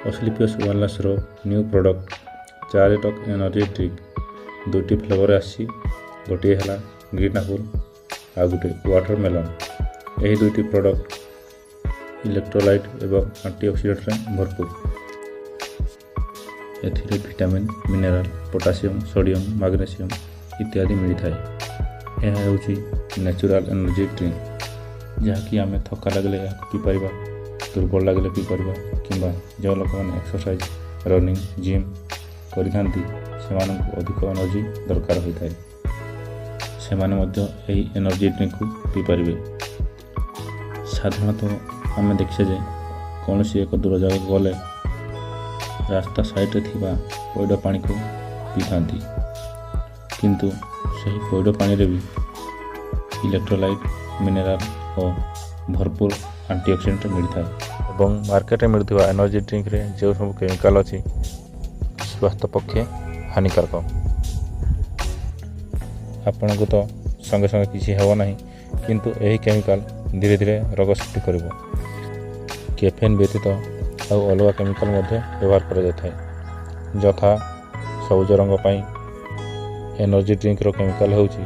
ଅସ୍ଲିପିୟସ୍ ୱେଲନେସ୍ର new product charge talk energy drink ଦୁଇଟି flavour ଆସିଛି। ଗୋଟିଏ ହେଲା ଗ୍ରୀନ୍ ଆପଲ୍, ଆଉ ଗୋଟିଏ ୱାଟର ମେଲନ୍। ଏହି ଦୁଇଟି ପ୍ରଡ଼କ୍ଟ ଇଲେକ୍ଟ୍ରୋଲାଇଟ୍ ଏବଂ ଆଣ୍ଟିଅକ୍ସିଡେଣ୍ଟରେ ଭରପୁର। ଏଥିରେ vitamin, mineral, potassium, sodium, magnesium ଇତ୍ୟାଦି ମିଳିଥାଏ। ଏହା ହେଉଛି ନ୍ୟାଚୁରାଲ୍ ଏନର୍ଜି ଡ୍ରିଙ୍କ, ଯାହାକି ଆମେ ଥକ୍କା ଲାଗିଲେ ଏହାକୁ ପିଇପାରିବା, ଦୁର୍ବଳ ଲାଗିଲେ ପିଇପାରିବା କିମ୍ବା ଯେଉଁ ଲୋକମାନେ ଏକ୍ସରସାଇଜ୍, ରନିଂ, ଜିମ୍ କରିଥାନ୍ତି, ସେମାନଙ୍କୁ ଅଧିକ ଏନର୍ଜି ଦରକାର ହୋଇଥାଏ, ସେମାନେ ମଧ୍ୟ ଏହି ଏନର୍ଜି ଡ୍ରିଙ୍କକୁ ପିଇପାରିବେ। ସାଧାରଣତଃ ଆମେ ଦେଖିଛେ ଯେ କୌଣସି ଏକ ଦୂର ଜାଗାକୁ ଗଲେ ରାସ୍ତା ସାଇଡ଼ରେ ଥିବା ପଇଡ଼ ପାଣିକୁ ପିଇଥାନ୍ତି। କିନ୍ତୁ ସେହି ପଇଡ଼ ପାଣିରେ ବି ଇଲେକ୍ଟ୍ରୋଲାଇଟ୍, ମିନେରାଲ୍ ଓ ଭରପୁର ଆଣ୍ଟିଅକ୍ସିଡେଣ୍ଟ ମିଳିଥାଏ ଏବଂ ମାର୍କେଟରେ ମିଳୁଥିବା ଏନର୍ଜି ଡ୍ରିଙ୍କରେ ଯେଉଁ ସବୁ କେମିକାଲ ଅଛି, ସ୍ୱାସ୍ଥ୍ୟ ପକ୍ଷେ ହାନିକାରକ। ଆପଣଙ୍କୁ ତ ସଙ୍ଗେ ସଙ୍ଗେ କିଛି ହେବ ନାହିଁ, କିନ୍ତୁ ଏହି କେମିକାଲ ଧୀରେ ଧୀରେ ରୋଗ ସୃଷ୍ଟି କରିବ। କ୍ୟାଫେନ୍ ବ୍ୟତୀତ ଆଉ ଅଲଗା କେମିକାଲ ମଧ୍ୟ ବ୍ୟବହାର କରାଯାଇଥାଏ, ଯଥା ସବୁଜ ରଙ୍ଗ ପାଇଁ ଏନର୍ଜି ଡ୍ରିଙ୍କର କେମିକାଲ ହେଉଛି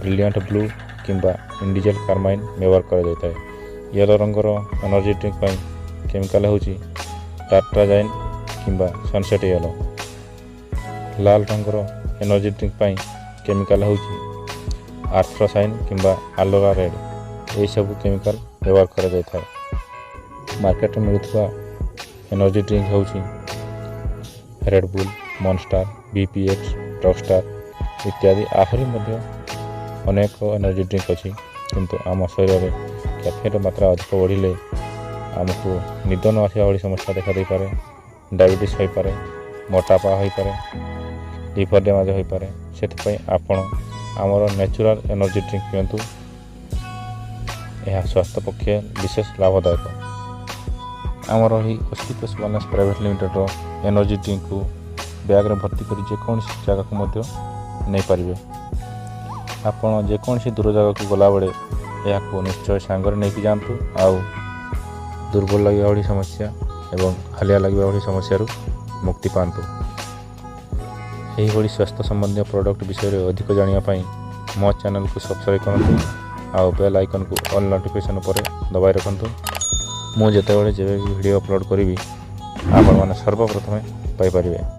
ବ୍ରିଲିଆଣ୍ଟ ବ୍ଲୁ କିମ୍ବା ଇଣ୍ଡିଗୋ କାର୍ମାଇନ୍ ବ୍ୟବହାର କରାଯାଇଥାଏ। ୟେଲୋ ରଙ୍ଗର ଏନର୍ଜି ଡ୍ରିଙ୍କ ପାଇଁ କେମିକାଲ ହେଉଛି ଟାର୍ଟ୍ରାଜାଇନ୍ କିମ୍ବା ସନସେଟ୍ ୟେଲୋ। ଲାଲ ରଙ୍ଗର ଏନର୍ଜି ଡ୍ରିଙ୍କ ପାଇଁ କେମିକାଲ ହେଉଛି ଆନ୍ଥ୍ରାସାଇନ୍ କିମ୍ବା ଆଲୋରା ରେଡ଼୍। ଏହିସବୁ କେମିକାଲ ବ୍ୟବହାର କରାଯାଇଥାଏ। ମାର୍କେଟରେ ମିଳୁଥିବା ଏନର୍ଜି ଡ୍ରିଙ୍କ ହେଉଛି ରେଡ଼ବୁଲ୍, ମନଷ୍ଟାର, ଭିପିଏକ୍ସ, ରକଷ୍ଟାର ଇତ୍ୟାଦି। ଆହୁରି ମଧ୍ୟ ଅନେକ ଏନର୍ଜି ଡ୍ରିଙ୍କ ଅଛି। କିନ୍ତୁ ଆମ ଶରୀରରେ କ୍ୟାଫେନ୍ର ମାତ୍ରା ଅଧିକ ବଢ଼ିଲେ ଆମକୁ ନିଦ ନ ଆସିବା ଭଳି ସମସ୍ୟା ଦେଖାଦେଇପାରେ, ଡାଇବେଟିସ୍ ହୋଇପାରେ, ମୋଟାପା ହୋଇପାରେ, ଲିଭର ଡ୍ୟାମେଜ୍ ହୋଇପାରେ। ସେଥିପାଇଁ ଆପଣ ଆମର ନ୍ୟାଚୁରାଲ୍ ଏନର୍ଜି ଡ୍ରିଙ୍କ ପିଅନ୍ତୁ। ଏହା ସ୍ୱାସ୍ଥ୍ୟ ପକ୍ଷେ ବିଶେଷ ଲାଭଦାୟକ। ଆମର ଏହି ଅସ୍ଲିପିୟସ୍ ୱେଲନେସ୍ ପ୍ରାଇଭେଟ୍ ଲିମିଟେଡ଼ର ଏନର୍ଜି ଡ୍ରିଙ୍କକୁ ବ୍ୟାଗ୍ରେ ଭର୍ତ୍ତି କରି ଯେକୌଣସି ଜାଗାକୁ ମଧ୍ୟ ନେଇପାରିବେ। ଆପଣ ଯେକୌଣସି ଦୂର ଜାଗାକୁ ଗଲାବେଳେ ଏହାକୁ ନିଶ୍ଚୟ ସାଙ୍ଗରେ ନେଇକି ଯାଆନ୍ତୁ ଆଉ ଦୁର୍ବଳ ଲାଗିବା ଭଳି ସମସ୍ୟା ଏବଂ ହାଲିଆ ଲାଗିବା ଭଳି ସମସ୍ୟାରୁ ମୁକ୍ତି ପାଆନ୍ତୁ। ଏହିଭଳି ସ୍ୱାସ୍ଥ୍ୟ ସମ୍ବନ୍ଧୀୟ ପ୍ରଡ଼କ୍ଟ ବିଷୟରେ ଅଧିକ ଜାଣିବା ପାଇଁ ମୋ ଚ୍ୟାନେଲକୁ ସବସ୍କ୍ରାଇବ୍ କରନ୍ତୁ ଆଉ ବେଲ୍ ଆଇକନ୍କୁ ଅଲ୍ ନୋଟିଫିକେସନ୍ ଉପରେ ଦବାଇ ରଖନ୍ତୁ। ମୁଁ ଯେତେବେଳେ ଯେବେ ବି ଭିଡ଼ିଓ ଅପଲୋଡ଼ କରିବି, ଆପଣମାନେ ସର୍ବପ୍ରଥମେ ପାଇପାରିବେ।